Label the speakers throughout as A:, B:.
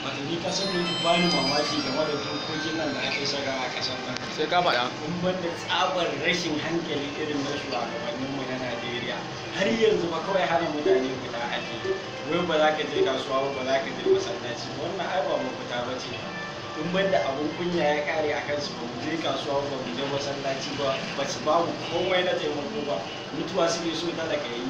A: Wato ni ka san me ba ni mamaki game da dokokin nan da ake saka a ƙasar nan.
B: Sai ka faɗa.
A: In ban da tsabar rashin hankali irin na shugabanninmu na Najeriya, har yanzu ba kawai hana mutane fita ake. Wai ba za ka je kasuwa ba, ba za ka je masallaci ba, wannan ai ba mafita ba ce. In ban da abun kunya ya kare a kansu, ba mu je kasuwa ba, mu je masallaci ba, ba su ba mu komai na taimako ba, mutuwa suke so talaka yi.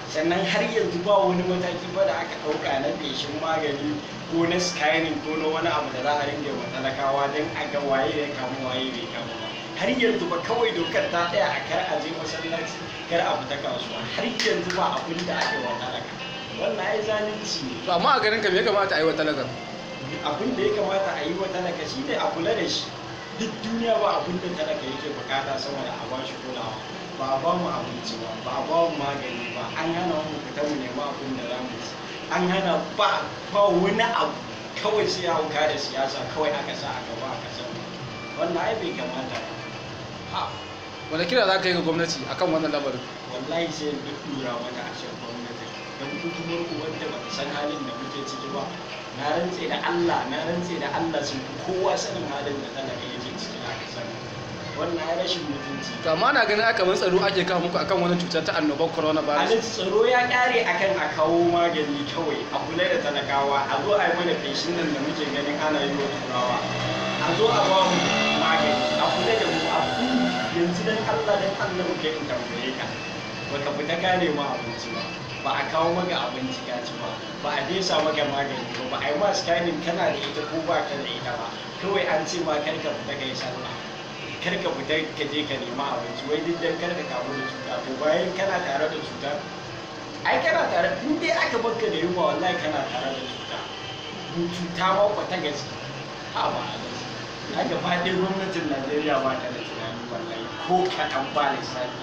A: Sannan har yanzu ba wani mataki ba da aka ɗauka na feshin magani ko na scanning ko na wani abu da za a ringa wa talakawa don a ga waye ya kamu, waye bai kamu ba. Har yanzu ba kawai dokar ta tsaya a kar a je masallaci, kar a fita kasuwa. Har yanzu ba abin da aka yi wa talaka. Wannan ai zalunci ne.
B: To amma a ganin ka me ya kamata a yi wa talaka?
A: Abin da ya kamata a yi wa talaka shi ne a kula da shi. Duk duniya ba abin da talaka yake bukata sama da a ba shi kulawa. Ba a ba mu abinci ba, ba a ba mu magani ba, an hana mu fita mu nemi abin da za mu ci, an hana, ba ba wani abu, kawai sai hauka da siyasa kawai aka sa a gaba a kasar mu. Wannan ai bai kamata ba.
B: Ha, wanda kira za ka yi ga gwamnati akan wannan lamarin?
A: Wallahi sai duk dura mata a shan gwamnati don kutumar wanda ba ta san halin da muke ciki ba. Na rantse da Allah, na rantse da Allah, sun fi kowa sanin halin da talaka yake ciki a kasar nan. Wannan ai rashin mutunci.
B: To amma na ganin aka tsaro ake kawo muku akan wannan cutar ta annobar coronavirus.
A: Alhaji, tsaro ya kare akan a kawo magani kawai, a kula da talakawa, a zo a yi mana feshin nan da muke ganin ana yi wa turawa, a zo a ba mu magani, a kula da mu. A yanzu dan Allah dan Allah muke in tambaye ka, baka fita ka nema abinci ba, ba a kawo maka abinci ka ci ba, ba a fesa maka magani ba, ba a yi ma scanning kana da ita ko ba ka da ita ba, kawai an ce ma kar ka fita ka yi sallah, kar ka fita ka je ka nema abinci, wai duk dan kar ka kamu da cuta. To bayan kana tare da cuta, ai kana tare, in dai aka barka da yunwa, wallahi kana tare da cuta, cuta ma kwata gaske. Ha ba a gaske, a gaba ɗaya gwamnatin Najeriya ba ta da tunani wallahi, ko kaɗan ba lissafi.